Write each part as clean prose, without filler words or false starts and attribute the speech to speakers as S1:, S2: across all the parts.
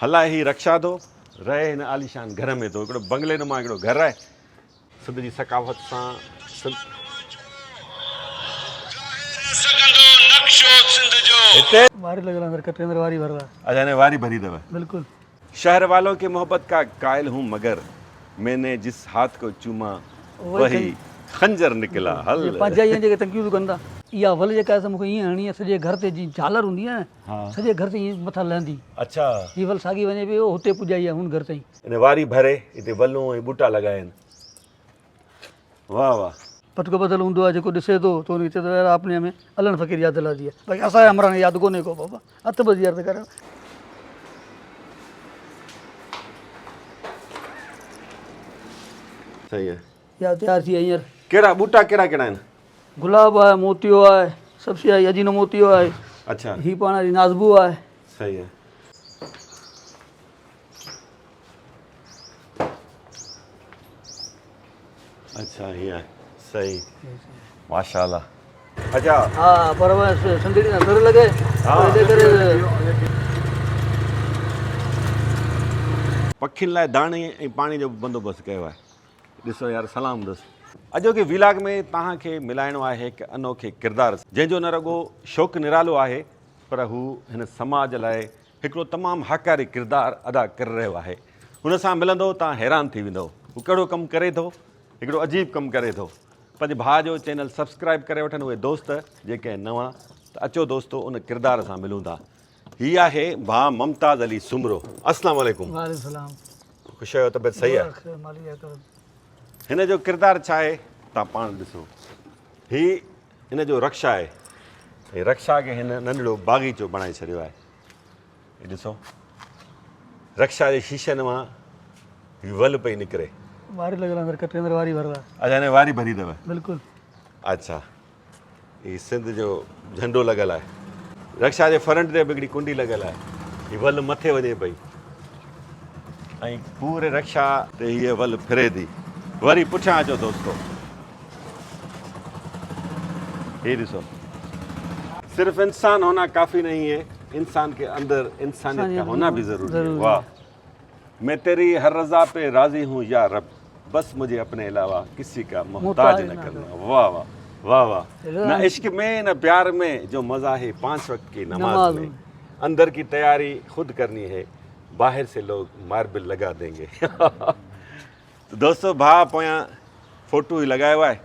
S1: هلائي هي رڪشا ٿو، رهي هن عاليشان گهر ۾ ٿو. هڪڙو بنگلي نما هڪڙو گهر آهي. سنڌ جي ثقافت سان سنڌ. هتي.
S2: واري لڳل اندر ڪٽي اندر واري ڀردا.
S1: اڇا هن واري ڀري اٿو.
S2: بلڪل.
S1: شهر والون ڪي محبت ڪا قائل هون مگر مين ني جس هاٿ ڪو چوما وهي خنجر نڪلا هل.
S2: پنهنجا ئي آهن جيڪي تنقيدون ڪن ٿا. اها ول جيڪا آهي سا مون کي ائين هڻي آهي سڄي گهر تي جيئن جهالر هوندي آهي نه سڄي گهر تي ائين مٿان لهندي.
S1: اڇا.
S2: هي ول ساڳي وڃي پئي هتي پڄائي آهي هن گهر تائين.
S1: ان واري ڀري هتي ولون ۽ ٻوٽا لڳايا آهن. واه واه.
S2: پٽڪو ٻڌل هوندو آهي جيڪو ڏسي ٿو ته ان کي چئي ٿو يار آپني ۾ علڻ فقير ياد دلا the باقي اسان جي همراهن کي ياد ڪونهي ڪو بابا هٿ ٻڌي عرض ڪريان.
S1: صحيح آهي.
S2: يا تيار ٿي هينئر.
S1: ڪهڙا ٻوٽا ڪهڙا ڪهڙا آهن؟
S2: گلاب آهي موتيو آهي سڀ شي آهي اجينو موتيو آهي.
S1: اڇا.
S2: هي پاڻ جي نازبو آهي.
S1: صحيح آهي. اڇا هي آهي صحيح ماشاءالله اڇا
S2: ها پر سنڌڙي سان سر لڳي ها ڪري
S1: پکين لاء داڻي ۽ پاڻي جو بندوبست ڪيو آهي ڏسو يار سلام دوست اڄوڪي ويلاگ ۾ توهان کي ملائڻو آهي هڪ انوکي ڪردار جنهن جو نه رڳو شوق نرالو آهي پر هو هن سماج لاء هڪڙو تمام هاڪاري ڪردار ادا ڪري رهيو آهي. هن سان ملندو تان حيران ٿي ويندؤ. هو ڪهڙو ڪم ڪري ٿو. هڪڙو عجيب ڪم ڪري ٿو. پنهنجي ڀاء جو چينل سبسڪرائب ڪري وٺن اهي دوست جيڪي آهن نوان ته اچو دوستو ان ڪردار سان ملون ٿا. هي آهي ڀاء ممتاز علي سومرو. اسلام عليڪم.
S2: وعليڪم السلام.
S1: خوش آهيو طبيعت صحيح آهي.
S2: خير مالڪ جا ڪرم.
S1: هن جو ڪردار ڇا آهي تان پاڻ ڏسو. هي هن جو رڪشا آهي ۽ رڪشا کي هن ننڍڙو باغيچو بڻائي ڇڏيو آهي. هي ڏسو رڪشا جي شيشن مان هي ول پئي نڪري.
S2: واري لڳل اندر ڪٽي اندر واري ڀردا.
S1: اڇا هن واري ڀري اٿو.
S2: بلڪل.
S1: اڇا هي سنڌ جو جهنڊو لڳل آهي. رڪشا جي فرنٽ تي به هڪڙي ڪنڊي لڳل آهي. هي ول مٿي وڃي پئي ۽ پوري رڪشا تي هيء ول ڦري ٿي. وري پٺيان اچو دوستو. هي ڏسو. صرف انسان هونا ڪافي نهين هي انسان ڪي اندر انسانيت ڪا هونا ڀي ضروري هي واه مين تيري هر رضا پي راضي هون يا رب بس مجهي اپني علاوه ڪسي ڪا محتاج نه ڪرنا واه واه واه واه نه عشق ۾ نه پيار ۾ جو مزا هي پانچ وقت ڪي نماز ۾ اندر ڪي تياري خود ڪرني هي باهر سي لوگ ماربل لگا دينگي ته دوستو ڀاء پويان فوٽو ئي لڳايو آهي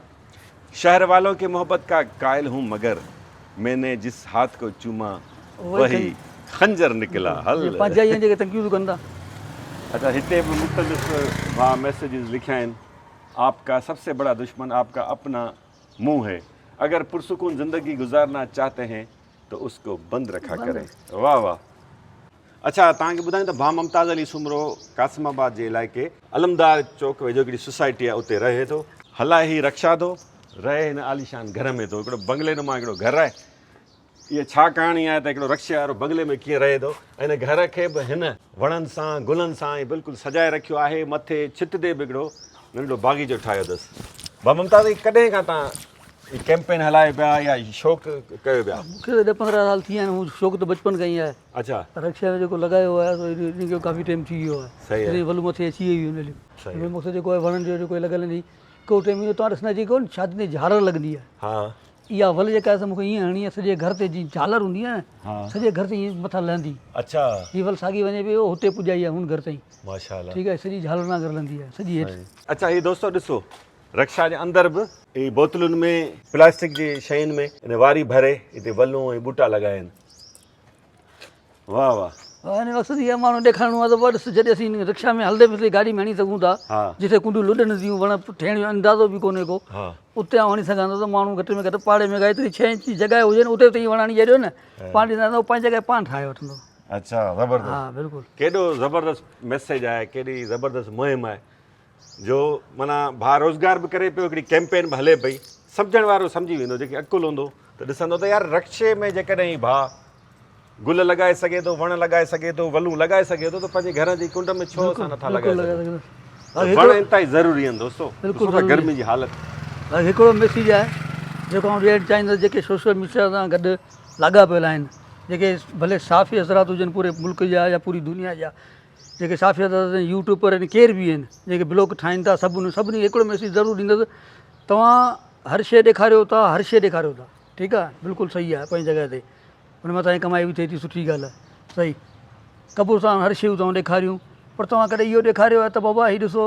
S1: شهر والون ڪي محبت ڪا قائل هون مگر مين ني جس هاٿ ڪو چوما وهي خنجر نڪلا هل.
S2: پنهنجا ئي آهن جيڪي تنقيدون ڪن ٿا.
S1: اڇا هتي به مختلف ڀاء ميسيجز لکيا آهن آپ ڪا سب سي بڙا دشمن آپ ڪا اپنا منهن هي اگر پرسڪون زندگي گذارنا چاهتي هين تو اس ڪو بند رکا ڪرين واه واه. اڇا توهان کي ٻڌايون ته ڀاء ممتاز علي سومرو قاسم آباد جي علائقي علمدار چوڪ ويجهو هڪڙي سوسائٽي آهي اتي رهي ٿو. هلائي هي رڪشا ٿو، رهي هن عاليشان گهر ۾ ٿو. هڪڙو بنگلي نما هڪڙو گهر آهي. اها ڇا ڪهاڻي آهي ته هڪڙو رڪشي وارو بنگلي ۾ ڪيئن رهي ٿو ۽ هن گهر کي به هن وڻن سان گلن سان ائين بلڪل سجائي رکيو آهي. مٿي ڇت تي به هڪڙو ننڍڙو باغيچو ٺاهيو اٿس. ڀاء ممتاز علي ڪڏهن کان توهان هي ڪيمپين هلايو پيا يا هي شوق ڪيو پيا؟
S2: مون کي ته ڏهه 15 سال ٿي ويا آهن. هو شوق ته بچپن کان ئي آهي.
S1: اڇا.
S2: رڪشا ۾ جيڪو لڳايو آهي سو ان کي ڪافي ٽائيم ٿي ويو آهي.
S1: صحيح آهي.
S2: ولو مٿي اچي وئي هن جو.
S1: صحيح.
S2: ان جو مقصد جيڪو آهي وڻن جو جيڪو لڳل آهن ڪو ٽائيم ايندو توهان ڏسندا جيڪو شادين تي جهالر لڳندي آهي.
S1: ها.
S2: اها ول جيڪا آهي سا مون کي ائين هڻي آهي سڄي گهر تي جيئن جهالر هوندي آهي نه سڄي گهر تي ائين مٿان لهندي.
S1: اڇا.
S2: هي ول ساڳي وڃي پئي هتي پڄائي آهي هن گهر تائين.
S1: ماشاءالله.
S2: ٺيڪ آهي سڄي جهالر ناگر لهندي آهي سڄي هيٺ.
S1: اڇا هي دوستو ڏسو رڪشا جي اندر به هي بوتلن ۾ پلاسٽڪ جي شين ۾ ان واري ڀري هتي ولون ۽ ٻوٽا لڳايا آهن. واه واه.
S2: يعني مقصد اها ماڻهو ڏيکارڻو آهي ته بابا ڏس جڏهن اسين رڪشا ۾ هلندي ڦرندي گاڏي ۾ هڻي سگهون ٿا جتي ڪنڊيون لڏن ٿيون وڻ ٺهڻ جو اندازو به ڪونهي ڪو اتي آئون هڻي سگهان ٿو ته ماڻهو گهٽ ۾ گهٽ پاڙي ۾ ايتري ڇهه انچ جي جڳهه هجي نه اتي به ته وڻ هڻي ڇڏيو نه پاڻ ڏسندا ته پنهنجي جڳهه پاڻ ٺاهي وٺندو.
S1: اڇا زبردست.
S2: ها بلڪل.
S1: ڪيڏو زبردست ميسيج آهي ڪيڏي زبردست مهم آهي جو معنيٰ ڀاء روزگار به ڪري پيو هڪڙي ڪيمپين به هلي پئي سمجهڻ وارو سمجهي ويندو جيڪي عقل هوندو ته ڏسندو ته يار رڪشي ۾ جيڪڏهن هي ڀاء گل لڳائي سگهي ٿو وڻ لڳائي سگهي ٿو ولون لڳائي سگهي ٿو ته پنهنجي گهر جي ڪنڊ ۾ ڇو اسان نٿا لڳائي سگهون وڻ انتهائي ضروري آهن دوستو ڏسو ٿا گرمي جي حالت.
S2: هڪڙو ميسيج آهي جيڪو آئون ڏيڻ چاهيندس جيڪي سوشل ميڊيا سان گڏ لاڳاپيل آهن. جيڪي ڀلي صحافي حضرات هجن پوري ملڪ جا يا پوري دنيا جا جيڪي صحافي حضرات آهن يوٽيوبر آهن ڪير به آهن جيڪي بلاگ ٺاهين ٿا سڀ سڀني کي هڪڙو ميسيج ضرور ڏيندس توهان هر شيء ڏيکاريو ٿا هر شيء ڏيکاريو ٿا ٺيڪ آهي بلڪل صحيح آهي پنهنجي جڳهه تي ان مان توهان جي ڪمائي به ٿئي ٿي سٺي ڳالهه آهي صحيح قبرستان هر شيء توهان ڏيکاريون پر توهان ڪڏهن اهو ڏيکاريو آهي ته بابا هي ڏسو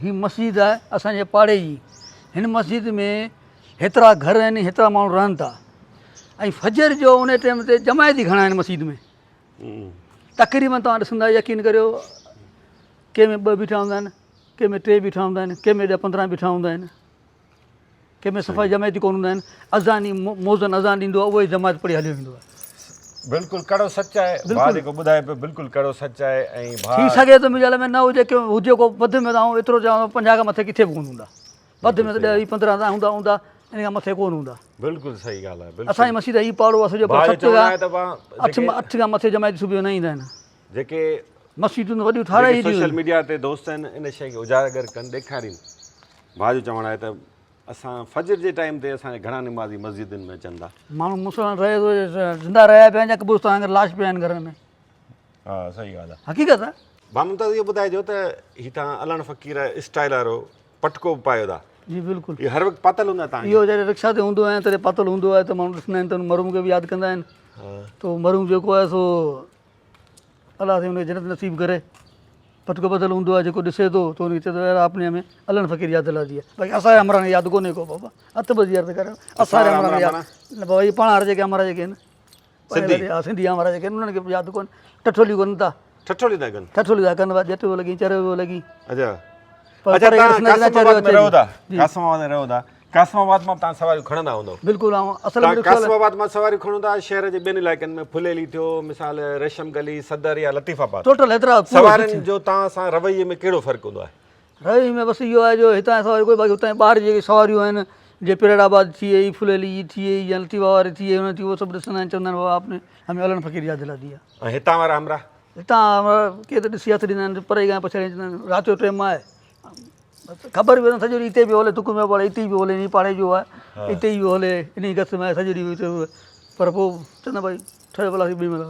S2: هي مسجد آهي اسانجي پاڙي جي هن مسجد ۾ هيترا گهر آهن هيترا ماڻهو رهن ٿا ۽ فجر جو ان ٽائيم تي جماعتي گهڻا آهن مسجد ۾ تقريبن توهان ڏسندا يقين ڪريو ڪنهن ۾ ٻه بيٺا هوندا آهن ڪنهن ۾ ٽي بيٺا هوندا آهن ڪنهن ۾ ڏهه پندرهن بيٺا هوندا آهن ڪنهن ۾ صفا جماعتي ڪونه هوندا آهن اذان ئي موذن اذان ڏيندو آهي اهو ئي جماعت پڙهي هليو ويندو آهي.
S1: بلڪل ڪڙو سچ آهي ڀاء جيڪو ٻڌائي پيو بلڪل ڪڙو سچ آهي ۽ ڀاء
S2: ٿي سگهي ٿو منهنجي خيال ۾ نه هجي ڪي هجي ڪو وڌ ۾ آئون ايترو چوان ٿو 50 کان مٿي ڪٿي به ڪونه هوندا وڌ ۾ ته 10 20 15 تائين هوندا هوندا ان کان مٿي ڪونه هوندا.
S1: بلڪل صحيح ڳالهه آهي بلڪل
S2: اسان جي مسجد هي پاڙو آهي سڄو پر 7 کان 8 کان مٿي جماعتي صبح جو نه ايندا آهن.
S1: جيڪي
S2: مسجدون وڏيون ٺاهرائي
S1: جيڪي سوشل ميڊيا تي دوست آهن ان شيء کي اجاگر ڪن ڏيکارين. ڀاء جو چوڻ آهي ته اسان فجر جي ٽائيم تي اسان جا گهڻا نمازي مسجدن ۾ اچن ٿا.
S2: ماڻهو مسلمان رهي ٿو زنده رهيا پيا آهن يا قبرستان وانگر لاش پيا آهن گهرن ۾.
S1: ها صحيح ڳالهه آهي.
S2: حقيقت آهي.
S1: ڀاء ممتاز اهو ٻڌائجو ته هي توهان علڻ فقير اسٽائيل وارو پٽڪو به پايو ٿا.
S2: جي بلڪل.
S1: اهو هر وقت پاتل هوندو آهي توهان کي؟
S2: اهو جڏهن رڪشا تي هوندو آهيان تڏهن پاتل هوندو آهي ته ماڻهو ڏسندا آهن ته مرحوم کي به ياد ڪندا آهن ته مرحوم جيڪو آهي سو الله سائين ان کي جنت نصيب ڪري. پٽڪو ٻڌل هوندو آهي جيڪو ڏسي ٿو ته ان کي چئي ٿو يار آپ ني همين علڻ فقير ياد دلا ديا باقي اسان جا همراهن کي ياد ڪونهي ڪو بابا هٿ ٻڌي عرض ڪريان اسان جا همراهن کي ياد نه بابا هي پاڻ هر جيڪي همراهه جيڪي آهن
S1: سنڌي
S2: ها سنڌي همراهه جيڪي آهن انهن کي ياد ڪونهي ٺٺولي ڪن ٿا
S1: ٺٺولي ٿا ڪن
S2: ٺٺولي ٿا ڪن بابا ڄٽ پيو لڳي چريو پيو لڳي
S1: اچها اچها تان قاسم آباد ۾ رهو ٿا قاسم آباد ۾ رهو ٿا قاسم آباد مان تان سواريون کڻندا هوندو
S2: بلڪل آئون اصل ۾
S1: قاسم آباد مان سواريون کڻو ٿا شهر جي ٻين علائقن ۾ ڦليلي ٿيو مثال ريشم گلي صدر يا لطيف آباد
S2: ٽوٽل حيدرآباد
S1: سوارين جو تان سان رويي ۾ ڪهڙو فرق هوندو آهي
S2: رويي ۾ بس اهو آهي جو هتان سواري ڪوئي باقي هتان ٻاهر جيڪي سواريون آهن جي پريڊ آباد ٿي وئي ڦليلي جي ٿي وئي يا لطيف آباد واري ٿي وئي انهن ٿي اهو سڀ ڏسندا آهن چوندا آهن بابا آپ ني همين علڻ فقير ياد دلا ديا
S1: ۽ هتان وارا همراهه
S2: هتان ڪي ته ڏسي هٿ ڏيندا آهن پري کان پڇاڙي چوندا آهن رات جو ٽيم آهي خبر به سڄو ڏينهن هتي پيو هلي تڪ ۾ پڙي هتي ئي پيو هلي انهي پاڙي جو آهي هتي ئي پيو هلي انهي گس ۾ آهي سڄو ڏينهن هتي پر پوء چوندا ڀائي ٺهيو ڀلا ٻي مهل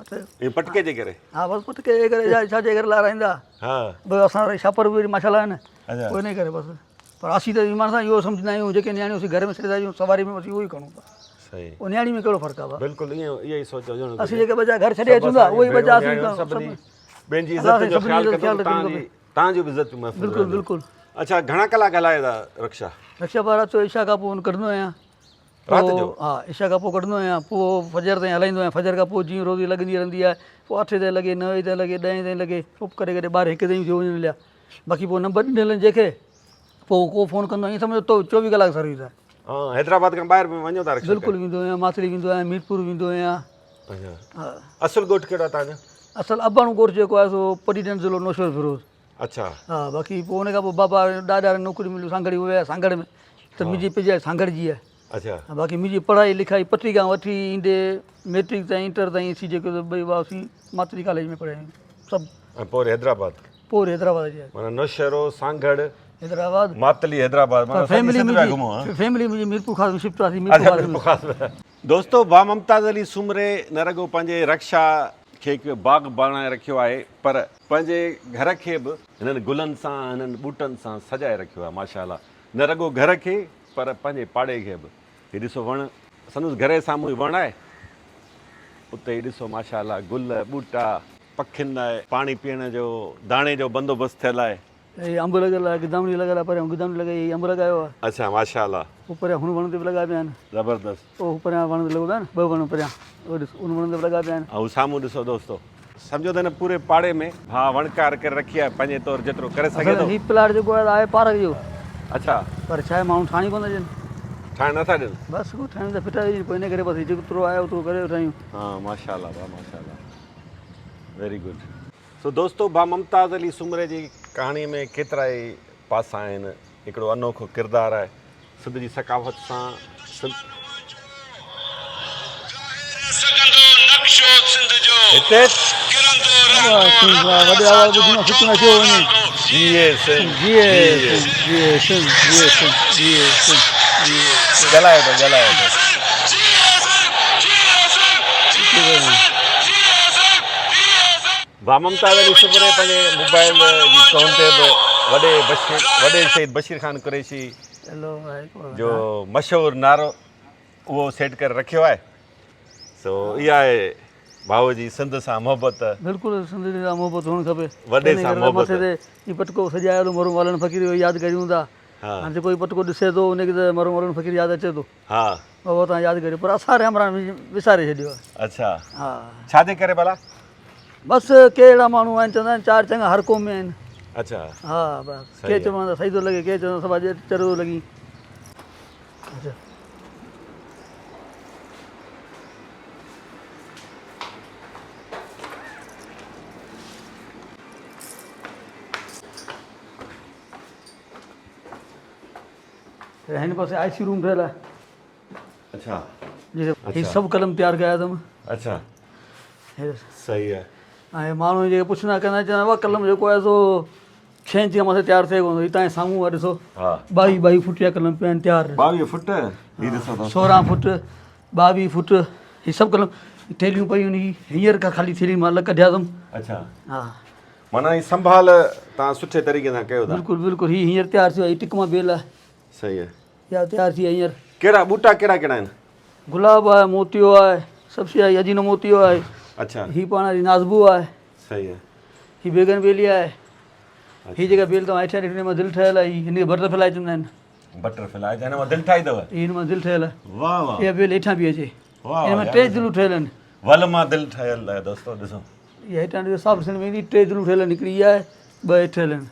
S2: ٺهيو
S1: اي پٽڪي جي ڪري
S2: ها بس پٽڪي جي ڪري ڇا جي ڪري لارائيندا
S1: ها
S2: بس اسان وري شاپر به وري ماشاء الله آهن پوء انهي ڪري بس پر اسين ته ايمان سان اهو سمجهندا آهيون جيڪي نياڻيون اسين گهر ۾ ڇڏي ٿا اچون سواري ۾ اسين اهو ئي کڻون ٿا
S1: صحيح
S2: پوء نياڻي ۾ ڪهڙو فرق آهي ڀاء
S1: بلڪل ائين اها ئي سوچ هجڻ گهرجي
S2: اسين جيڪي ٻچا گهر ڇڏي اچون ٿا اهي ئي ٻچا اسين
S1: سڀني ٻين جي عزت جو خيال ڪندو تان جي تان جو به عزت محفوظ
S2: بلڪل بلڪل
S1: اڇا گهڻا ڪلاڪ هلايو ٿا رڪشا؟
S2: رڪشا ڀاء رات جو عشاء کان پوء ڪڍندو آهيان.
S1: رات جو؟
S2: ها عشاء کان پوء ڪڍندو آهيان پوء فجر تائين هلائيندو آهيان فجر کان پوء جيئن روزي لڳندي رهندي آهي پوء اٺين تائين لڳي نوين تائين لڳي ڏهين تائين لڳي پوء ڪڏهن ڪڏهن ٻارهين هڪ تائين ٿيو وڃن هليا باقي پوء نمبر ڏنل آهن جنهن کي پوء ڪو فون ڪندو آهي ائين سمجهو تو 24 ڪلاڪ سروس آهي.
S1: ها حيدرآباد کان ٻاهر به وڃو ٿا رڪشا؟
S2: بلڪل ويندو آهيان ماٿري ويندو آهيان ميرپور ويندو آهيان.
S1: اڇا اصل ڳوٺ ڪهڙو آهي توهان جو؟
S2: اصل اباڻو ڳوٺ جيڪو آهي سو پڊيڊن ضلعو نوشهروفيروز.
S1: اڇا.
S2: ها باقي پوء ان کان پوء بابا ڏاڏا کي نوڪري ملي سانگهڙ ويا سانگهڙ ۾ ته منهنجي پڄائي سانگهڙ جي آهي.
S1: اڇا.
S2: باقي منهنجي پڙهائي لکائي پٽي کان وٺي ايندي ميٽرڪ تائين انٽر تائين اسين جيڪو ٻئي ڀاء اسين ماتري ڪاليج ۾ پڙهيا آهيون سڀ.
S1: ۽ پوء وري حيدرآباد.
S2: پوء وري حيدرآباد اچي ويا.
S1: معنيٰ نوشهرو، سانگهڙ،
S2: حيدرآباد،
S1: ماتلي، حيدرآباد معنيٰ سڄي سنڌ پيا گهمو ها.
S2: فيملي منهنجي ميرپورخاص ۾ شفٽ ٿياسين ميرپورخاص ۾.
S1: دوستو ڀاء ممتاز علي سومري نه رڳو پنهنجي رڪشا کي هڪ باغ بڻائي رکيو آهي پر پنهنجي گهر کي به هنن گلن سان هنن ٻوٽن سان سجائي رکيو آهي ماشاء الله نه رڳو گهر کي پر پنهنجي پاڙي کي به هي ڏسو وڻ سندس گهر جي سامهون هي وڻ آهي اتي هي ڏسو ماشاء الله گل ٻوٽا پکين لاء پاڻي پيئڻ جو داڻي جو بندوبست ٿيل آهي.
S2: هي انب لڳل آهي گدامڙي لڳل آهي پريان گدامڙي لڳائي هي انب لڳايو آهي.
S1: اڇا ماشاء الله.
S2: هو پريان هن وڻ تي به لڳا پيا آهن.
S1: زبردست.
S2: او پريان وڻ تي لڳو پيو آهي نه ٻه وڻ پريان اهو ڏس ان وڻ تي به لڳا پيا آهن.
S1: هو سامهون ڏسو دوستو. سمجهو ته هن پوري پاڙي ۾ ڀاء وڻڪار ڪري رکي آهي پنهنجي طور جيترو ڪري سگهي ٿو.
S2: اصل هي پلاٽ جيڪو آهي آهي پارڪ جو.
S1: اڇا.
S2: پر ڇا آهي ماڻهو ٺاهڻ ئي ڪونه ٿا ڏين.
S1: ٺاهڻ نه ٿا ڏين.
S2: بس ڪو ٺاهيون ته ڦٽا ڏين پوء ان ڪري بس هي جيترو آهي اوترو ڪري ويٺا آهيون.
S1: ها ماشاء الله ڀاء ماشاء الله ويري گڊ. سو دوستو ڀاء ممتاز علي سومري جي ڪهاڻي ۾ ڪيترائي پاسا آهن هڪڙو انوکو ڪردار آهي سنڌ جي ثقافت سان سنڌ هتي ڳالهايو ٿو ڳالهايو ٿو. ڀاء ممتاز علي سومري پنهنجي موبائل جي تون تي به وڏي بشير وڏي شهيد بشير خان قريشي جو مشهور نعرو اهو سيٽ ڪري رکيو آهي سو اها آهي ڀاء جي سنڌ سان محبت.
S2: بلڪل سنڌ سان محبت هئڻ کپي.
S1: وڏي سان محبت.
S2: مٿي تي هي پٽڪو سجايل مرحوم والن فقير جو ياد ڪريون ٿا. هاڻي جيڪو هي پٽڪو ڏسي ٿو ان کي ته مرحوم والن فقير ياد اچي ٿو.
S1: ها.
S2: بابا تان ياد ڪريو پر اسان رحمران وساري ڇڏيو آهي.
S1: اڇا.
S2: ها.
S1: ڇا جي ڪري ڀلا؟
S2: بس ڪي اهڙا ماڻهو آهن چوندا آهن چار چڱا هر قوم ۾ آهن.
S1: اڇا.
S2: ها بس ڪي چوندا صحيح ٿو لڳي ڪي چوندا سڀ چريو ٿو لڳي. اڇا. هن پاسي آء سي روم ٺهيل آهي.
S1: اڇا.
S2: هي سڀ قلم تيار ڪيا اٿم.
S1: اڇا. صحيح آهي.
S2: ۽ ماڻهو جيڪي پڇندا ڪندا چوندا واهه قلم جيڪو آهي سو ڇهه انچ کان مٿي تيار ٿئي ڪونه ٿو. هي تان سامهون آهي ڏسو.
S1: ها.
S2: 22 22 فوٽ جا قلم پيا آهن تيار.
S1: 22 فوٽ هي ڏسو ته.
S2: 16 فوٽ 22 فوٽ هي سڀ قلم ٿيلهيون پيون آهن. هي هينئر کان خالي ٿيلهي مان الڳ ڪڍيا اٿم.
S1: اڇا.
S2: ها.
S1: معنيٰ هي سنڀال توهان سٺي طريقي سان ڪيو ٿا.
S2: بلڪل بلڪل هي هينئر تيار ٿيو آهي. هي ٽڪ مان بيل آهي.
S1: صحيح آهي.
S2: اها تيار ٿي آهي هينئر.
S1: ڪهڙا ٻوٽا ڪهڙا ڪهڙا آهن؟
S2: گلاب آهي، موتيو آهي، سڀ شيء آهي، اجينو موتيو آهي.
S1: اڇا.
S2: هي پاڻ جي نازبو آهي.
S1: صحيح آهي.
S2: هي بيگن بيلي آهي. هي جيڪا بيل توهان هيٺيان ڏٺي هن مان دل ٺهيل آهي. هن کي بٽر فلائي چوندا آهن.
S1: بٽر فلائي هن مان دل ٺاهي اٿو؟
S2: هي هن مان دل ٺهيل آهي.
S1: واهه واهه.
S2: اها بيل هيٺان پئي اچي.
S1: واهه.
S2: هن مان ٽي دلون ٺهيل آهن.
S1: ول مان دل ٺهيل آهي دوستو ڏسو.
S2: هي هيٺان ڏسو صاف ڏسڻ ۾ ايندي ٽي دلون ٺهيل آهن هڪڙي اها آهي ٻه هيٺ ٺهيل آهن.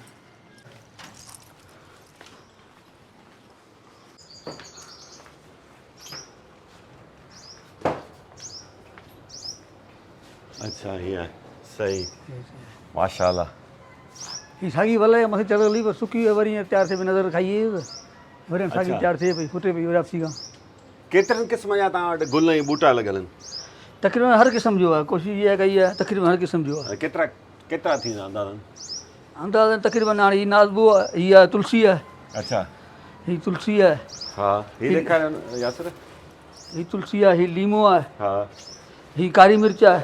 S1: اڇا هي آهي صحيح ماشاءالله.
S2: هي ساڳي ول آهي مٿي چڙهيل هئي پر سڪي وئي وري ائين تيار ٿي پئي نظر کائي وئي وري ساڳي تيار ٿئي پئي ڦٽي پئي وري واپسي کان.
S1: ڪيترن قسم جا توهان وٽ گل ۽ ٻوٽا لڳل آهن؟
S2: تقريبن هر قسم جو آهي ڪوشش اها ڪئي آهي تقريبن هر قسم جو آهي.
S1: ڪيترا ڪيترا ٿيندا اندازن؟
S2: اندازن تقريبن هاڻي هي نازبو آهي هي آهي تلسي آهي.
S1: اڇا.
S2: هي تلسي آهي.
S1: ها هي ڏيکاريو ياسر.
S2: هي تلسي آهي هي ليمو آهي.
S1: ها.
S2: هي ڪاري مرچ آهي.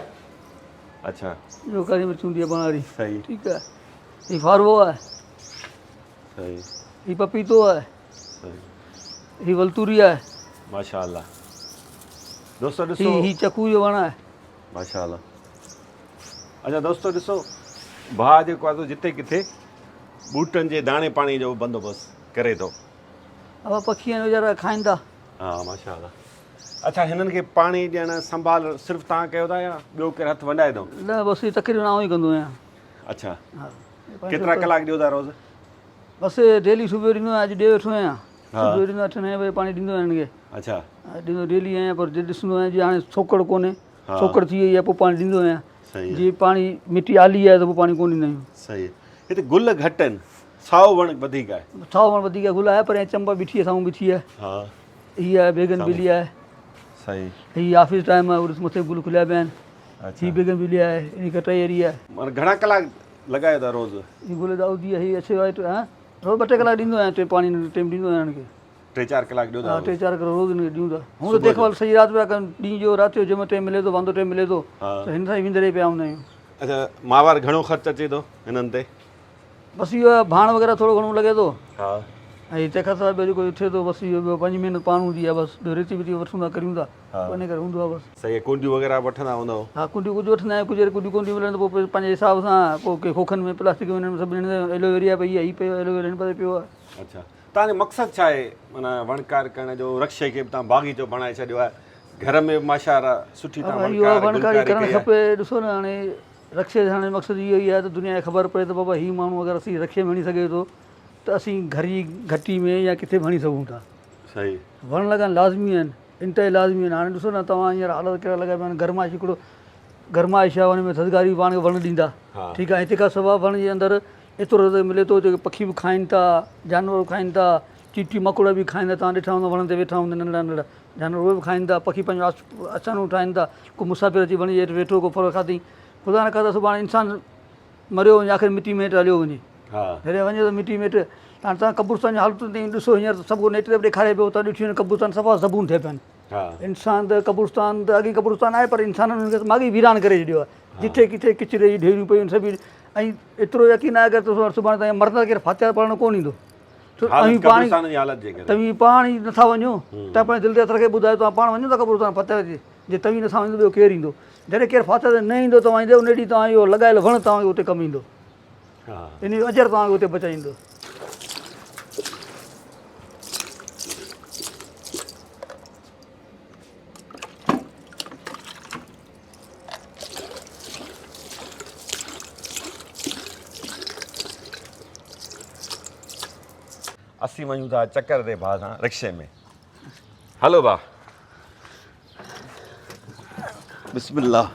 S1: اڇا.
S2: اهو ڪاري مرچ هوندي آهي پاڻ واري.
S1: صحيح.
S2: ٺيڪ آهي. هي فاروو آهي.
S1: صحيح.
S2: هي پپيتو آهي.
S1: صحيح.
S2: هي ولتوري آهي.
S1: ماشاءالله. دوستو ڏسو.
S2: هي هي چڪو جو وڻ آهي.
S1: ماشاءالله. اچا دوستو ڏسو ڀاء جيڪو آهي سو جتي ڪٿي ٻوٽن جي داڻي پاڻي جو بندوبست ڪري ٿو.
S2: اها پکي آهن ويچارا کائن ٿا.
S1: ها ماشاءالله. اڇا هنن کي پاڻي ڏيڻ سنڀال صرف توهان ڪيو ٿا يا ٻيو ڪير هٿ ونڊائي ٿو؟
S2: نه بس هي تقريبن آئون ئي ڪندو آهيان.
S1: اڇا
S2: ها.
S1: ڪيترا ڪلاڪ ڏيو ٿا روز؟
S2: بس ڊيلي صبح ڏيندو آهيان اڄ ڏي ويٺو آهيان. صبح جو ڏيندو آهيان اٺ نوين بجي پاڻي ڏيندو آهيان هنن کي.
S1: اڇا.
S2: ڏيندو ڊيلي آهيان پر جي ڏسندو آهيان جي هاڻي سوڪڙ ڪونهي سوڪڙ ٿي وئي آهي پوء پاڻي ڏيندو آهيان. جي پاڻي مٽي آلي آهي ته پوء پاڻي ڪونه ڏيندا آهيون.
S1: صحيح هتي گل گهٽ آهن سائو وڻ وڌيڪ آهي.
S2: سائو وڻ وڌيڪ آهي گل آهي پر چمپا بيٺي آهي سامهون بيٺي آهي.
S1: ها.
S2: هي آهي بيگن بيلي آهي.
S1: صحيح.
S2: هي آفيس ٽائيم آهي وري مٿي گل کليا پيا آهن.
S1: اڇا.
S2: هي بيگن بيلي آهي هي ڪٽائي واري آهي.
S1: معنيٰ گهڻا ڪلاڪ لڳايو ٿا روز؟
S2: هي گل دائودي آهي هي اڇي وائيٽ ها روز ٻه ٽي ڪلاڪ ڏيندو آهيان ٽي پاڻي ٽيم ڏيندو آهيان هن کي.
S1: ٽي چار ڪلاڪ ڏيو ٿا
S2: ها ٽي چار ڪلاڪ روز هن کي ڏيون ٿا. هونء ته ديک ڀال سڄي رات پيا ڪن ڏينهن جو رات جو جنهن مهل ٽيم ملي ٿو واندو ٽيم ملي ٿو ته هن سان ئي وندري پيا هوندا آهيون.
S1: اڇا ماهوار گهڻو خرچ اچي ٿو هنن تي؟
S2: بس اهو آهي ڀاڻ وغيره ٿورو گهڻو لڳي ٿو.
S1: ها.
S2: ۽ تنهن کان سواء ٻيو جيڪو ٿئي ٿو بس اهو ٻيو پنهنجي محنت پاڻ هوندي آهي بس ٻيو ريتي ويتي وٺون ٿا ڪريون ٿا پوء ان ڪري هوندو آهي بس.
S1: صحيح آهي ڪونڊيون وغيره به وٺندا هوندؤ؟
S2: ها ڪونڊيون ڪجهه وٺندا آهيون ڪجهه ڪونڊيون ڪونه ٿيون ملن ته پوء پنهنجي حساب سان پوء ڪي کوکن ۾ پلاسٽڪ ۾ انهن ۾ سڀ ايلوويريا پئي آهي هي پيو آهي ايلوويريا هن پاسي پيو آهي.
S1: اڇا توهان جو مقصد ڇا آهي معنيٰ وڻڪار ڪرڻ جو رڪشي کي به توهان باغيچو بڻائي ڇڏيو آهي گهر ۾ به ماشاءالله سٺي توهان
S2: اهو
S1: وڻڪار
S2: وڻڪاري
S1: گلڪاري
S2: ڪرڻ
S1: ڪئي آهي.
S2: کپي ڏسو نه هاڻي رڪشي ٺاهڻ جو مقصد اهو ئي آهي ته دنيا کي خبر پئي ته بابا هي ماڻهو اگر اسين رڪشي ۾ هڻي سگهي ٿو ته اسين گهر جي گهٽي ۾ يا ڪٿي به هڻي سگهون ٿا.
S1: صحيح.
S2: وڻ لڳائڻ لازمي آهن انتهائي لازمي آهن هاڻي ڏسو نه توهان هينئر حالت ڪهڙا لڳا پيا آهن گرمائش هڪڙو گرمائش آهي ان ۾ ٿڌڪاري پاڻ کي وڻ ڏيندا ٺيڪ آهي تنهن کان سواء وڻ جي اندر ايترو رزق ملي ٿو جيڪي پکي به کائن ٿا جانور به کائن ٿا چيٽي مڪوڙا به کائن ٿا توهان ڏٺا هوندا وڻن تي ويٺا هوندا ننڍڙا ننڍڙا جانور اهي به کائن ٿا پکي پنهنجو آشيانو ٺاهن ٿا ڪو مسافر اچي وڻ جي هيٺ ويٺو ڪو ڦل کاڌائين خدا نه ڪري سڀاڻي انسان مريو وڃي آخر مٽي ۾ هيٺ هليو وڃي جڏهن وڃي ٿو مٽي ۾ هيٺ هاڻي توهان قبرستان جي حالتن تي ڏسو هينئر سڀ ڪو نيٽ تي به ڏيکاري پيو توهان ڏٺي قبرستان صفا زبون ٿيا پيا آهن. انسان ته قبرستان ته اڳي قبرستان آهي پر انسانن ان کي ماڳهين ويران ڪري ڇڏيو آهي. جٿي ڪٿي ڪچري جون ڍيريون پيون آهن سڀ ۽ ايترو يقين آهي اگر سڀاڻي تائين مرندا ڪير فاتحه پڙهڻ ڪونه ايندو.
S1: توهين پاڻ
S2: توهين پاڻ ئي نٿا وڃو ته پنهنجي دل تي هٿ رکي ٻڌايو توهان پاڻ وڃو ٿا قبرستان فاتحه تي جي توهين نٿا وڃو ته ٻيو ڪير ايندو جڏهن ڪير فاتحه تي نه ايندو توهان جي ان ڏينهن توهان اهو لڳايل وڻ توهان کي اتي ڪم ايندو ان جو اجر توهان کي اتي بچائيندو.
S1: اسين وڃون ٿا چڪر تي ڀاء سان رڪشي ۾ هلو ڀاء بسم الله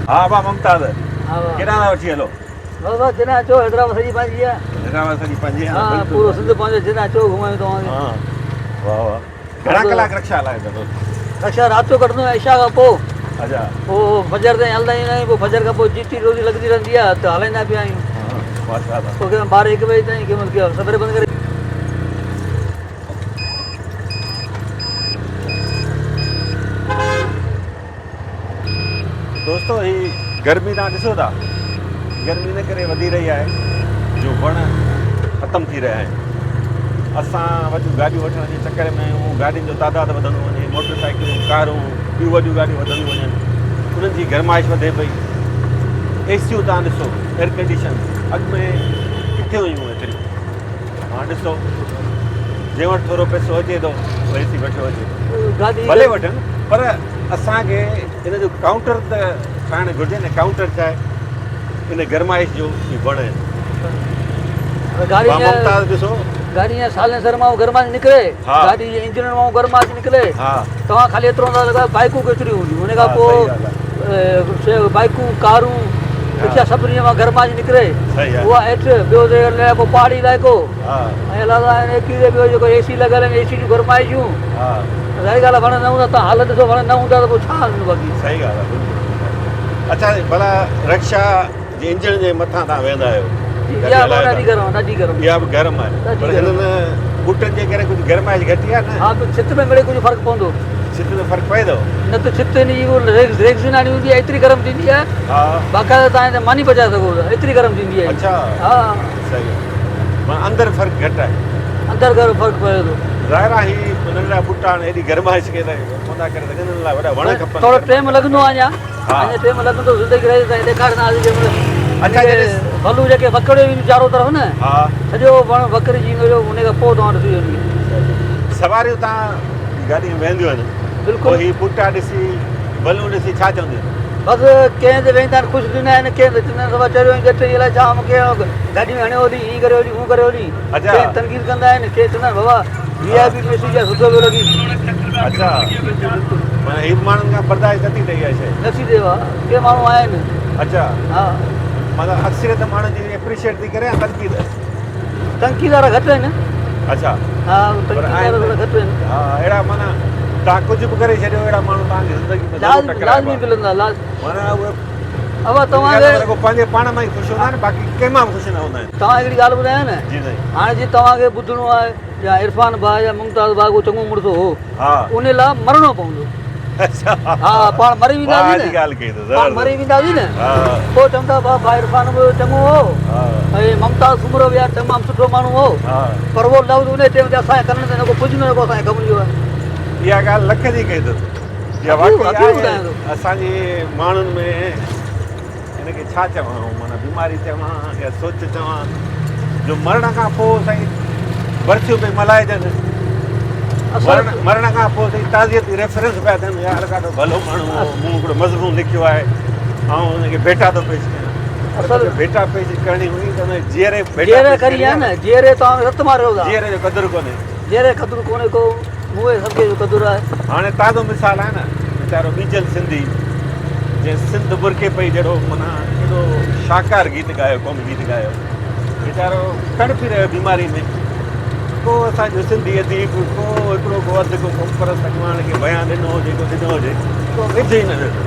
S1: ها با ممتاز ڪيڏانهن ٿا وٺي هلو؟
S2: بابا جڏهن اچو حيدرآباد سڄي پنهنجي آهي.
S1: حيدرآباد سڄي پنهنجي آهي
S2: ها پورو سنڌ پنهنجو جڏهن اچو گهمايون توهان کي.
S1: ها واه واه گهڻا ڪلاڪ رڪشا هلايو ٿا دوست؟
S2: رڪشا رات جو ڪڍندو آهيان عشاء کان پوء.
S1: اچا.
S2: پوء فجر تائين هلندا ايندا آهيون پوء فجر کان پوء جيتري روزي لڳندي رهندي آهي ته هلائيندا پيا آهيون.
S1: ماشاء الله.
S2: پوء ڪنهن مهل ٻارهين هڪ بجي تائين ڪنهن مهل سوير بند ڪري.
S1: دوستو هي گرمي تان ڏسو ٿا گرمي ان ڪري وڌي رهي آهي جو وڻ ختم ٿي رهيا آهن اسان وڏيون گاڏيون وٺڻ جي چڪر ۾ آهيون گاڏين جو تعداد وڌندو وڃي موٽر سائيڪلون ڪارون ٻيون وڏيون گاڏيون وڌنديون وڃن انهن جي گرمائش وڌي پئي اي سيون تان ڏسو ايئر ڪنڊيشن اڳ ۾ ڪٿي هيون ايتريون هاڻ ڏسو جنهن وٽ ٿورو پئسو اچي ٿو اي سي وٺيو اچي ٿو ڀلي وٺن پر اسان کي ان جو ڪائونٽر ته ٺاهڻ گهرجي نه ڪائونٽر ڇا آهي ان گرمائش جو هي وڻ آهن
S2: گاڏي
S1: ممتاز ڏسو
S2: گاڏي جا سالنسر مان گرمائش نڪري گاڏي جي انجڻ مان گرمائش نڪري توهان خالي ايترو اندازو لڳايو بائيڪون ڪيتريون هونديون ان کان پوء بائيڪون ڪارون رڪشا سڀني مان گرمائش نڪري اها هيٺ ٻيو علائقو پهاڙي علائقو ۽ علاوه ٻيو جيڪو اي سي لڳل آهن اي سي جون گرمائشون ظاهري ڳالهه آهي وڻ نه هوندا توهان حالت ڏسو وڻ نه هوندا ته پوء ڇا هلندو باقي.
S1: صحيح ڳالهه آهي بلڪل اڇا ڀلا رڪشا جي انجڻ جي مٿان توهان ويهندا آهيو
S2: اها به ڏاڍي گرم آهي ڏاڍي گرم
S1: اها به گرم آهي پر هنن ٻوٽن جي ڪري ڪجهه گرمائش گهٽي آهي نه
S2: ها ته ڇت ۾ مڙئي ڪجهه فرق پوندو
S1: ڇت ۾ فرق پئي ٿو
S2: نه ته ڇت هن جي ريگزين آڻي هوندي آهي ايتري گرم ٿيندي آهي
S1: ها
S2: باقاعده توهان هتي ماني پچائي سگهو ٿا ايتري گرم ٿيندي آهي
S1: اڇا
S2: ها
S1: صحيح معنيٰ اندر فرق گهٽ آهي.
S2: اندر گهرو فرق پوي ٿو.
S1: ظاهر آهي هي ننڍڙا ٻوٽا هاڻي ايڏي گرمائش کي ته ڪونه ٿا ڪري سگهن انهن لاء وڏا وڻ کپن.
S2: ٿورو ٽيم لڳندو آهي اڃا اڃا ٽيم لڳندو زندگي رهي تائين ڏيکارينداسين جنهن مهل
S1: اڇا جڏهن
S2: ولو جيڪي وڪڙي وينديون چارو طرف نه
S1: ها
S2: سڄو وڻ وڪڙجي ويندو جو ان کان پوء توهان ڏسجو ان کي.
S1: سواريون تان گاڏي ۾ ويهنديون آهن
S2: بلڪل
S1: پوء هي ٻوٽا ڏسي ولون ڏسي ڇا چونديون آهن؟
S2: بس ڪنهن تي ويهندا آهن خوش ٿيندا آهن ڪنهن تي چوندا آهن بابا چريو آهين ڄٽ الائي ڇا مون کي گاڏي ۾ هڻيو هلي هيئن ڪريو هلي هون ڪريو هلي ڪنهن تنقيد ڪندا آهن ڪي چوندا آهن بابا وي آء پي ميسيج آهي سٺو پيو لڳي.
S1: اڇا معنيٰ هي به ماڻهن کان برداشت نٿي ٿئي اها شيء.
S2: نٿي ٿئي ها ڪي ماڻهو آهن.
S1: اڇا
S2: ها
S1: معنيٰ اڪثريت ماڻهن جي اپريشيئيٽ ٿي ڪري يا تنقيد؟
S2: تنقيد وارا گهٽ آهن.
S1: اڇا
S2: ها تنقيد وارا ٿورا گهٽ آهن.
S1: ها اهڙا معنيٰ توهان ڪجهه به ڪري ڇڏيو اهڙا ماڻهو توهان کي زندگي ۾ ضرور ٽڪرائبا.
S2: لازمي ملندا لازمي.
S1: معنيٰ اهي
S2: ابا توهان کي
S1: رڳو پنهنجي پاڻ مان ئي خوش هوندا آهن باقي ڪنهن مان به خوش نه هوندا آهن.
S2: توهان هڪڙي ڳالهه ٻڌايان نه.
S1: جي سائين.
S2: هاڻي جي توهان کي ٻڌڻو آهي يا عرفان ڀاء يا ممتاز ڀاء ڪو چڱو مڙس هو
S1: ها
S2: ان لاء مرڻو پوندو.
S1: اڇا
S2: ها پاڻ مري
S1: وينداسين
S2: نه.
S1: واهه جي ڳالهه ڪئي اٿو
S2: پاڻ مري وينداسين نه
S1: ها
S2: پوء چوندا ڀاء ڀاء عرفان به چڱو هو
S1: ها
S2: ۽ ممتاز سومرو به يار تمام سٺو ماڻهو هو
S1: ها
S2: پر اهو لفظ ان ٽيم تي اسان جي ڪنن تي نه ڪو پڄندو نه ڪو اسان جي ڪم جو آهي.
S1: اها ڳالهه لک جي ڪئي اٿس. اها واقعي آهي اسان جي ماڻهن ۾ ان کي ڇا چوان معنيٰ بيماري چوان يا سوچ چوان جو مرڻ کان پوء سائين برسيون پئي ملهائجن مرڻ کان پوء سائين تعزيتي ريفرنس پيا ٿين يار ڏاڍو ڀلو ماڻهو هو مون هڪڙو مضمون لکيو آهي آئون ان کي ڀيٽا ٿو پيش ڪيان
S2: اصل
S1: ڀيٽا پيش ڪرڻي هئي ته ان جيئري
S2: ڀيٽا جيئري ڪري آهي نه جيئري توهان رت ماريو ٿا
S1: جيئري جو قدر ڪونهي
S2: جيئري قدر ڪونهي ڪو مون اهي سڀ جو قدر آهي.
S1: هاڻي تازو مثال آهي نه ويچارو ٻيجل سنڌي جنهن سنڌ برڪي پئي جهڙو معنيٰ ايڏو شاهڪار گيت ڳايو قومي گيت ڳايو ويچارو تڙپي رهيو بيماري ۾. ڪو اسان جو سنڌي اديب ڪو هڪڙو ڪو اڌ ڪو قومپرست اڳواڻ کي بيان ڏنو هجي ڪو ڏنو هجي ڪو وجهه ئي نه ڏنو.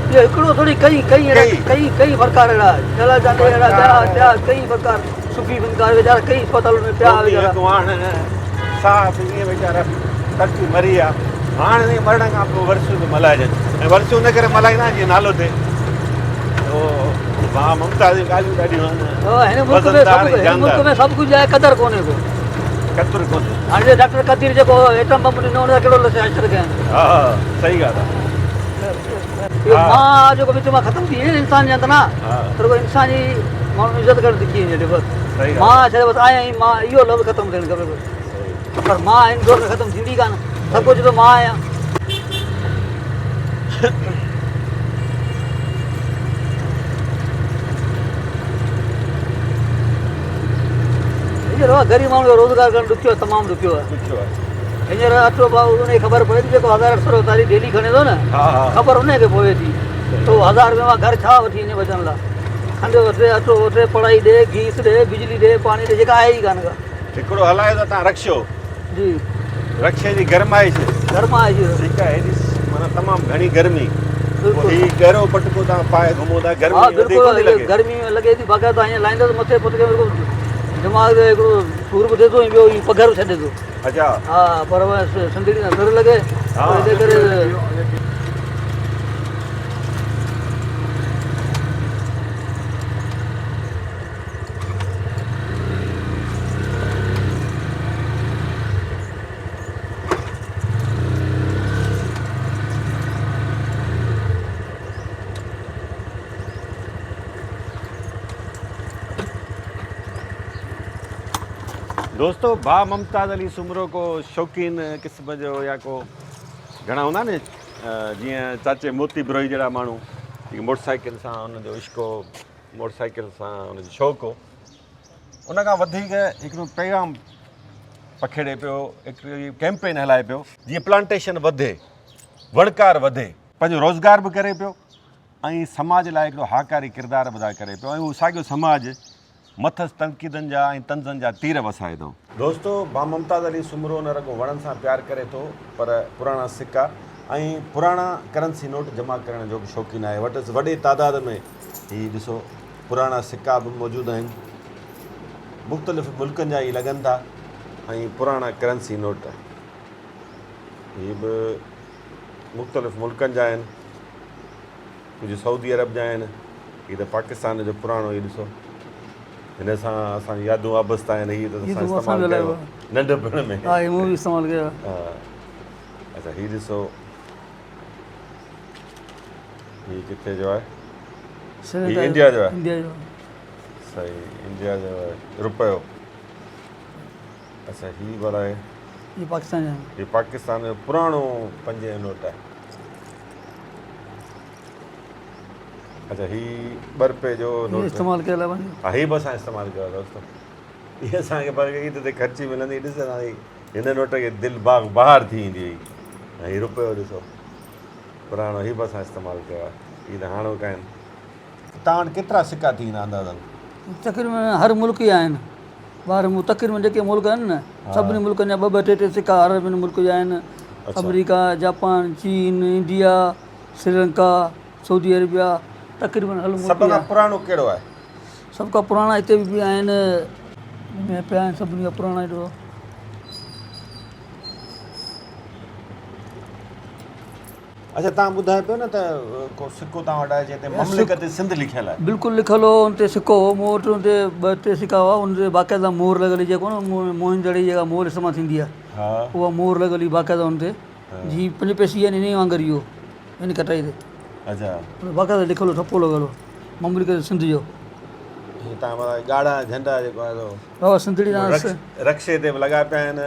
S2: اهو هڪڙو ٿوري ڪئي ڪئي اهڙا ڪئي ڪئي فنڪار اهڙا جلال چانڊيو اهڙا ٻيا ٻيا ڪئي فنڪار صوفي فنڪار ويچارا ڪئي اسپتالن ۾ پيا ويچارا.
S1: اڳواڻ صاحب ائين ويچارا تڙپي مري ويا. هاڻ ائين مرڻ کان پوء ورسيون ٿيون ملهائجن ۽ ورسيون ان ڪري ملهائيندا آهن جيئن نالو ٿئي. ڀاء ممتاز جون ڳالهيون ڏاڍيون
S2: آهن هن ملڪ ۾ سڀ هن ملڪ ۾ سڀ ڪجهه آهي قدر ڪونهي ڪو.
S1: قدر ڪونهي.
S2: هاڻي جي ڊاڪٽر قدير جيڪو ايٽم بم ڏنو ان جا ڪهڙو لسي حشر ڪيا آهن.
S1: ها صحيح ڳالهه آهي.
S2: اهو مان جيڪو وچ مان ختم ٿي وڃي انسان جي اندر نه ته رڳو انسان جي ماڻهو عزت ڪرڻ سکي وڃي بس مان ڇڏي بس آهيان ئي مان اهو لفظ ختم ٿيڻ کپي بس پر مان هن دور ۾ ختم ٿيندي ڪانه سڀ ڪجهه ته مان آهيان. هينئر غريب ماڻهو جو روزگار ڪرڻ ڏکيو آهي تمام ڏکيو آهي
S1: ڏکيو آهي
S2: هينئر اٽو ڀاء ان کي خبر پوي ٿي جيڪو 1800 روپيا ساري ڊيلي کڻي ٿو نه خبر ان کي پوي ٿي ته 1000 روپيا مان گهر ڇا وٺي وڃي بچڻ لاء کنڊ وٺي اٽو وٺي پڙهائي ڏي گيس ڏي بجلي ڏي پاڻي ڏي جيڪا آهي ئي ڪانه ڪا
S1: هڪڙو هلايو ٿا تان رڪشو
S2: جي
S1: رڪشي جي گرمائش
S2: گرمائش
S1: ٺيڪ آهي هيڏي معنيٰ تمام گهڻي گرمي پوء هي ڳرو پٽڪو تان پائي گهمو ٿا گرمي وڌيڪ ڪونه ٿي لڳي
S2: گرمي لڳي ٿي باقاعده ائين لائيندو ته مٿي پٽڪي ۾ دماغ جو هڪڙو سور به ٿئي ٿو ۽ ٻيو هي پگهر به ڇڏي ٿو
S1: اچا
S2: ها پر سنڌڙي سان سر لڳي ان ڪري
S1: دوستو ڀاء ممتاز علي سومرو ڪو شوقين قسم جو يا ڪو گهڻا هوندا نه جيئن چاچي موتي بروهي جهڙا ماڻهو جيڪي موٽر سائيڪل سان ان جو عشق هو موٽر سائيڪل سان ان جو شوق هو ان کان وڌيڪ هڪڙو پيغام پکيڙي پيو هڪڙي ڪيمپين هلائي پيو جيئن پلانٽيشن وڌي وڻڪار وڌي پنهنجو روزگار به ڪري پيو ۽ سماج لاء هڪڙو هاڪاري ڪردار به ادا ڪري پيو ۽ اهو ساڳيو سماج مٿس تنقيدن جا ۽ طنزن جا تير وسائي ٿو. دوستو ڀاء ممتاز علي سومرو نه رڳو وڻن سان پيار ڪري ٿو پر پراڻا سڪا ۽ پراڻا ڪرنسي نوٽ جمع ڪرڻ جو به شوقين آهي وٽس وڏي تعداد ۾ هي ڏسو پراڻا سڪا به موجود آهن مختلف ملڪن جا هي لڳن ٿا ۽ پراڻا ڪرنسي نوٽ هي به مختلف ملڪن جا آهن ڪجهه سعودي عرب جا آهن هي ته پاڪستان جو پراڻو هي ڏسو هن سان اسان جون يادون وابسته آهن هي ته اسان استعمال ڪيو ننڍپڻ ۾
S2: ها هي مون به استعمال ڪيو
S1: ها اچھا هي ڏسو هي ڪٿي جو آهي هي انڊيا جو آهي
S2: انڊيا جو
S1: صحيح انڊيا جو آهي روپيو اچھا هي ڀلا آهي
S2: هي پاڪستان جو
S1: هي پاڪستان جو پراڻو پنجين جو نوٽ آهي اچھا هي ٻه روپئي جو نوٽ
S2: استعمال ڪيل آهي
S1: ها هي به اسان استعمال ڪيو آهي دوستو هي اسان کي پر عيد تي خرچي ملندي ڏس هن نوٽ کي دل باغ بهار ٿي ويندي هئي ۽ هي روپيو ڏسو پراڻو هي به اسان استعمال ڪيو آهي هي ته هاڻوڪا آهن توهان وٽ ڪيترا سڪا ٿي ويندا اندازن؟
S2: تقريبن هر ملڪ جا آهن ٻاهر تقريبن جيڪي ملڪ آهن نه سڀني ملڪن جا ٻه ٻه ٽي ٽي سڪا هر ٻن ملڪ جا آهن آمريڪا جاپان چين انڊيا سريلنڪا سعودي عربيا تقريبن هر ملڪ
S1: سڀ کان پراڻو ڪهڙو آهي؟
S2: سڀ کان پراڻا هتي به آهن پيا آهن سڀني کان پراڻا هيڏو
S1: اڇا توهان ٻڌايو پيو نه ته ڪو سڪو توهان وٽ آهي جنهن تي مملڪت سنڌ لکيل آهي.
S2: بلڪل لکيل هو ان تي سڪو هو مون وٽ ان تي ٻه ٽي سڪا هئا ان تي باقاعده مهر لڳل هئي جيڪو نه موهن جي دڙي جي جيڪا مهر استعمال ٿيندي آهي اها مهر لڳل هئي باقاعده ان تي جي پنج پئسي يعني انهي وانگر ئي هو ان ڪٽائي تي
S1: اڇا
S2: باقاعده لکيل هو ٺپو لڳل هو مملڪت سنڌ جو.
S1: هي توهان معنيٰ ڳاڙها جهنڊا جيڪو آهي سو
S2: ها سنڌڙي تان
S1: رڪشي تي به لڳا پيا آهن.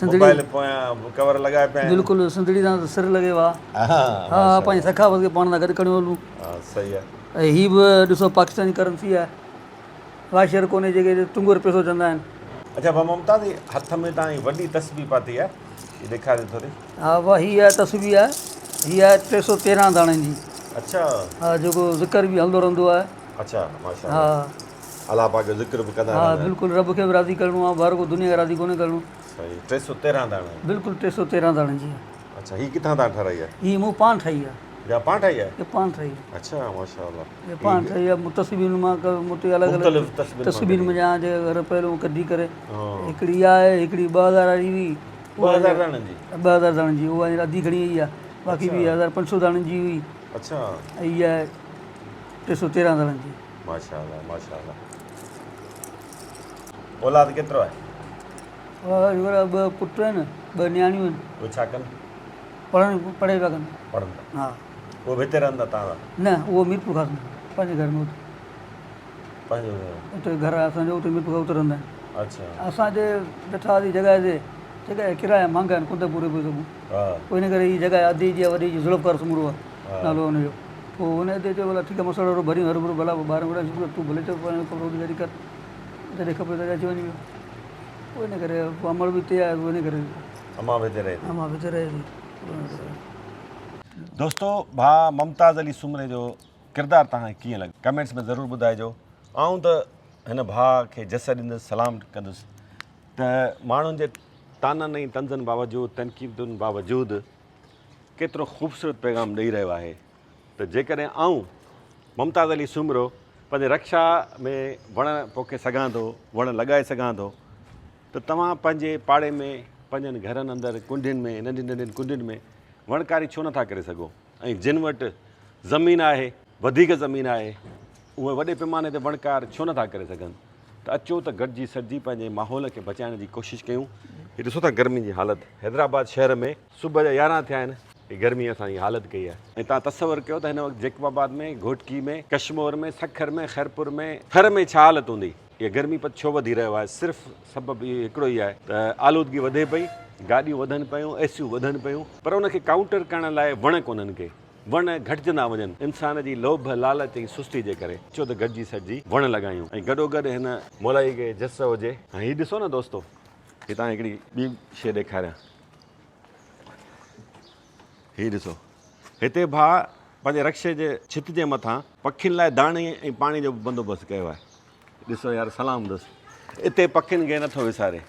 S1: موبائل پويان ڪور لڳايا پيا آهن.
S2: بلڪل سنڌڙي تان ته سر لڳي وا. ها پنهنجي ثقافت کي پاڻ سان گڏ کڻيو هلون.
S1: ها صحيح آهي.
S2: ۽ هي به ڏسو پاڪستاني ڪرنسي آهي. واشر ڪونهي جيڪي تنگور پئسو چوندا آهن.
S1: اڇا ڀا ممتاز هي هٿ ۾ تان هي وڏي تسبيح پاتي آهي هي ڏيکاريو ٿوري.
S2: ها ڀا هي آهي تسبيح آهي هي آهي 313 داڻن جي.
S1: اڇا.
S2: ها جيڪو ذڪر به هلندو رهندو آهي.
S1: اڇا ماشاءالله.
S2: ها.
S1: الله پاڪ جو ذڪر به ڪندا
S2: رهندا آهن. ها بلڪل رب کي به راضي ڪرڻو آهي بهر ڪو دنيا کي راضي ڪونهي ڪرڻو.
S1: صحيح 313 داڻا.
S2: بلڪل 313 داڻن جي آهي.
S1: اڇا هي ڪٿان تان ٺهرائي آهي؟
S2: هي مون پاڻ ٺاهي آهي.
S1: يا پاڻ ٺاهي آهي؟
S2: هي پاڻ ٺاهي آهي.
S1: اڇا ماشاءالله.
S2: هي پاڻ ٺاهي آهي تسبيحن مان مون تي الڳ الڳ تسبيحن منجهان جي گهر پهريون ڪڍي ڪري هڪڙي اها آهي هڪڙي 2000 واري هئي.
S1: 2000 داڻن جي؟
S2: 2000 داڻن جي اها هينئر اڌي کڻي وئي آهي باقي ٻي 1500 داڻن جي هئي.
S1: اڇا.
S2: ۽ هي آهي 313 داڻن جي.
S1: ماشاءالله ماشاءالله. اولاد ڪيترو آهي؟
S2: اولاد ٻه پٽ آهن ٻه نياڻيون آهن.
S1: اهي ڇا ڪن؟
S2: پڙهن پڙهي پيا ڪن.
S1: پڙهن ٿا.
S2: ها.
S1: اهي به هتي رهن ٿا توهان سان؟
S2: نه اهو ميرپور خاص ۾ پنهنجي گهر ۾ اتي.
S1: پنهنجو گهر.
S2: اتي گهر آهي اسان جو اتي ميرپور خاص اتي رهندا آهن.
S1: اڇا.
S2: اسان هتي ويٺا هئاسين جڳهه تي جڳهه جا ڪرايا مهانگا آهن ڪونه ٿا پوري پئي سگهون.
S1: ها.
S2: پوء ان ڪري هي جڳهه ادي جي آهي وڏي جي ذوالفقار سومرو آهي نالو ان جو. پوء هن ادي چيو ڀلا ٺيڪ آهي مسواڙ وارو ڀريون هروڀرو ڀلا پوء ٻارن وڙهن شروع ڪيو تون ڀلي چئو پنهنجو ڪم روزگاري ڪر جڏهن کپي تڏهن اچي وڃي پيو. پوء ان ڪري پوء امڙ به هتي آهي پوء ان ڪري.
S1: امان به هتي رهي ٿي.
S2: امان به هتي رهي ٿي.
S1: دوستو ڀاء ممتاز علي سومري جو ڪردار توهان کي ڪيئن لڳو ڪمينٽس ۾ ضرور ٻڌائجو. آئون ته هن ڀاء کي جس ڏيندس سلام ڪندس ته ماڻهن جي طعنن ۽ طنزن باوجود تنقيدن باوجود ڪيترو خوبصورت پيغام ڏئي رهيو آهي ته جيڪڏهن آئون ممتاز علي سومرو پنهنجي رڪشا ۾ وڻ پوکي سگهان ٿو وڻ لڳائي سگهان ٿو ته توهان پنهنجي پاڙي ۾ پنهنجن گهرن اندر ڪنڊين ۾ ننڍين ننڍين ڪنڊين ۾ وڻڪاري ڇو نٿا ڪري سگهو ۽ جن وٽ زمين آهي وڌيڪ زمين آهي اهي وڏي پيماني تي وڻڪار ڇو نٿا ڪري سگهن ته اچو ته گڏجي سڏجي پنهنجي ماحول کي بچائڻ جي ڪوشش ڪيون هي ڏسو ٿا گرمي جي حالت حيدرآباد شهر ۾ صبح جا 11 ٿيا آهن هي گرمي اسان جي حالت ڪئي آهي ۽ توهان تصور ڪيو ته هن وقت جيڪب آباد ۾ گهوٽڪي ۾ ڪشمور ۾ سکر ۾ خيرپور ۾ ٿر ۾ ڇا حالت هوندي اها گرمي پد ڇو وڌي رهيو آهي صرف سبب اهو هڪڙو ئي آهي ته آلودگي وڌي پئي گاڏيون وڌن پيون اي سيون وڌن پيون پر ان کي ڪائونٽر ڪرڻ لاء وڻ ڪونهن ڪي وڻ گهٽجندا وڃن انسان جي لوڀ لالچ ۽ سستي جي ڪري اچو ته گڏجي سڏجي وڻ لڳايون ۽ گڏوگڏ هن مولائي کي جس هجي. هاڻي هي ڏسو نه دوستو هي تان هڪڙي ٻي شيء ڏيکاريان هي ڏسو هتي ڀاء پنهنجي رڪشي جي ڇت جي مٿان پکين لاء داڻي ۽ پاڻي جو به بندوبست ڪيو آهي. ڏسو يار سلام اٿس اتي پکين کي نٿو وساري.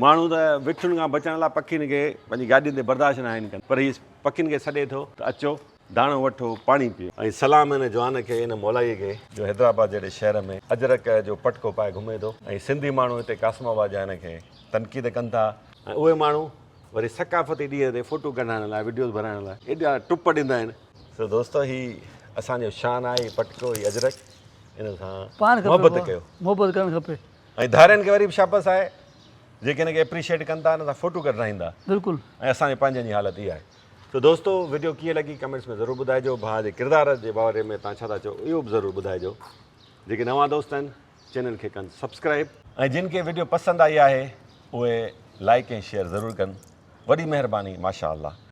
S1: ماڻهو ته وٺن کان بچڻ لاء پکين کي پنهنجي گاڏين تي برداشت ناهن ڪن پر هي پکين کي سڏي ٿو ته اچو داڻو وٺو پاڻي پيئو. ۽ سلام هن جوان کي هن مولائي کي جو حيدرآباد جهڙي شهر ۾ اجرڪ جو پٽڪو پائي گهمي ٿو ۽ سنڌي ماڻهو هتي قاسم آباد جا هن کي تنقيد ڪن ٿا ۽ اهي ماڻهو وري ثقافتي ڏينهن تي فوٽو ڪڍائڻ لاء وڊيوز ڀرائڻ لاء ايڏا ٽپ ڏيندا آهن. سو دوستو هي اسان جو شان آهي هي پٽڪو هي اجرڪ ان سان
S2: پاڻ کپي
S1: محبت ڪيو.
S2: محبت ڪرڻ کپي.
S1: ۽ ڌارين کي وري به شابس آهي جيڪي هن کي اپريشيٽ ڪن ٿا ان سان فوٽو ڪڍرائين ٿا.
S2: بلڪل.
S1: ۽ اسان جي پنهنجن جي حالت اها آهي. سو دوستو وڊيو ڪيئن لڳي ڪمينٽس ۾ ضرور ٻڌائجو ڀاء جي ڪردار جي باري ۾ توهان ڇا ٿا چئو اهو به ضرور ٻڌائجو جيڪي نوان دوست آهن چينل کي ڪن سبسڪرائب. ۽ جن کي وڊيو پسند آئي آهي اهي لائيڪ ۽ شيئر ضرور ڪن وڏي مهرباني ماشاء الله.